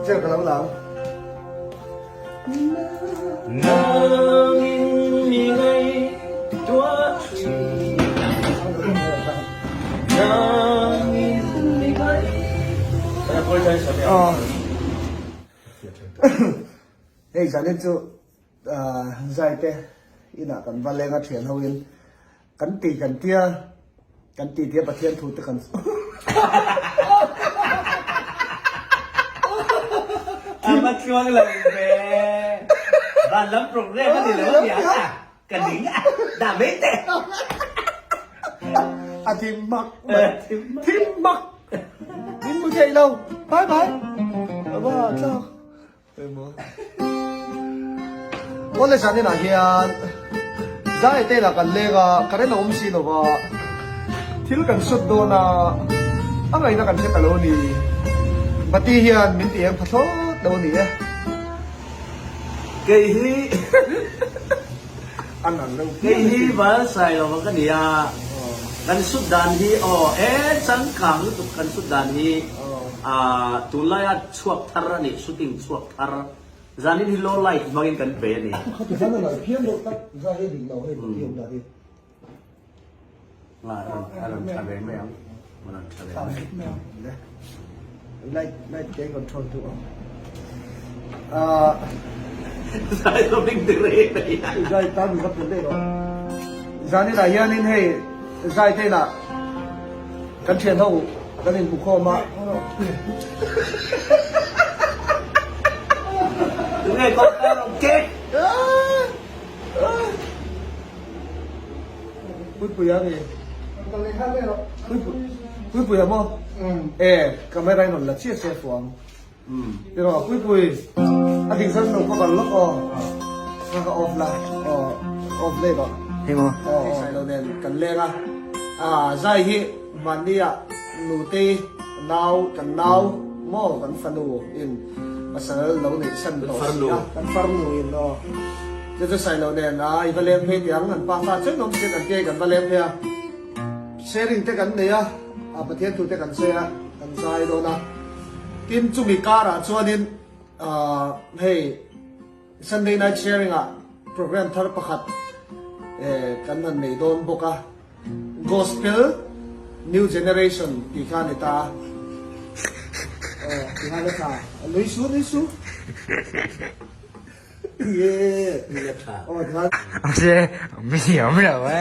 Chair ka lo la ang. Nangin mi ngaihtuah thin. Nangin mi ngaihtuah. Hei zanin chu Zaite inah kan va leng a thian ho in kan ti kan tia kan ti tia Pathian thu te kan A va tluang lo ve. Van lam program a ni lo a nia a ka ning a dah mai teh. A thim mak mai thim mak min hmu thei lo bye bye a va tlak. Awle zanin ah hian zai te lah kan leng a, current a awm si lo va, thil kan sut dawn a, a ngaihna kan hre ta lo a ni. Bati hian min ti eng pha thlawt lo a ni e. Kei hi A nal lo Kei hi Valsai lova ka ni a, kan sut dan hi aw e changkang lutuk kan sut dan hi tunlaia chhuak thar a nih shooting chhuak thar zanin hi low light hmangin kan pe a ni. Khati khan a nalh phian deuh tak zai hi dik lo hei bati awm dan hi. A rawn tha ve mai ang, a rawn tha ve mai ang. Light light ke control tu ang. Zai lo bing ti rei mai a. Zai tan ka pun dei lo. Zanin ah hianin hei zai te lah kan thian ho kan in hmu khawm a. Tunge kawngka rawn kek. Puipuia nge? Puipuia maw? E, camera in rawn la chiah se fuang. Tiraw, Puipui, a ding zan lo ka kal lawk aw. Ka ka off la, aw, off leh rawh. Hei maw? Aw, hei sai lo nen kan leng a. Ah, zai hi mahnia nutei nau, kan nau maw kan fanu in pasal lo neih chhan tawh si a. Kan farnu in aw. Chu chu sai lo nen a i va leng phei tih ang, an pa fa chen awm chian an tia i kan va leng phei a. Sharing te kan nei a, a Pathian thu te kan sawi a, kan zai dawn a. Tin chumi karah chuanin hei Sunday night sharing ah program thar pakhat kan han nei dawn bawk a. Gospel New Generation tih kha a ni ta a. Aw ti khan a tha. Nui su nui su. Mahse mi thiam lo e.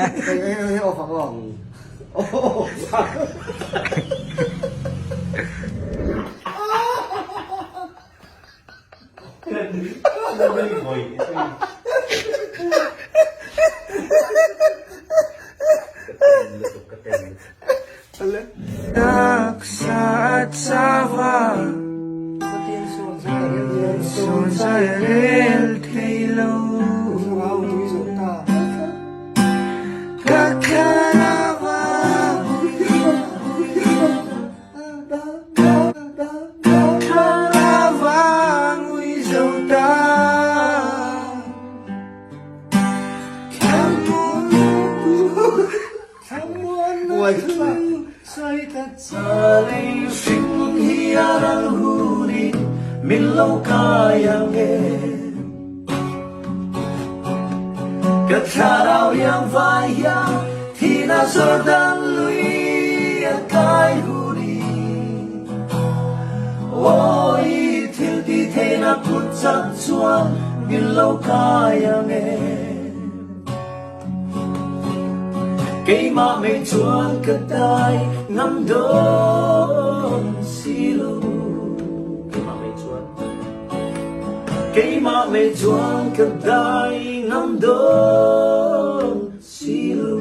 Keimah mei chuan ka dai ngam dawn si lo. Keimah mei chuan Keimah mei chuan ka dai ngam dawn si lo.